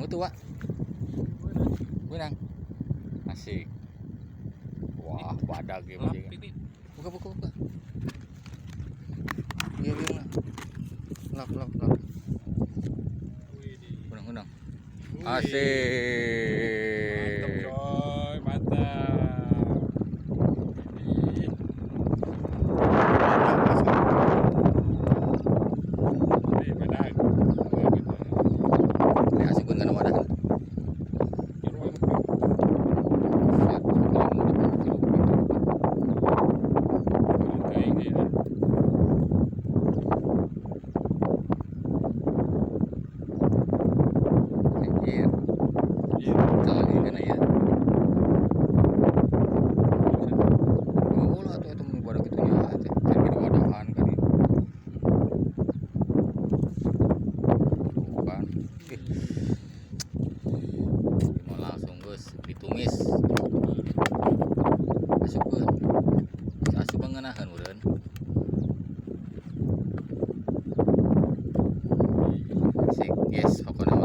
Menang tuh, Wak. Menang. Asik. Wah, badag ya. Lap Bajingan. ini. Buka, buka, buka. Iya, iya, lah. Lap, lap, lap. Wih. Menang, menang. Wih. Asik. Mantap, coy, mantap. Ini. Ini badag. Badag gitu. Ini asupkeun kana wadah. Jero anu. Siap, kalau mau dihirup gitu. Teuing dia. Anjir, Iya. kalau ini kan ya. Oh lah atuh eta mun badag kitu nya teh. Jadi di wadahan kan ini. Bukan. Ih. Mau langsung geus ditumis. Asupkeun. Geus asup ngeunaheun meureun. Asik, yes, pokoknya.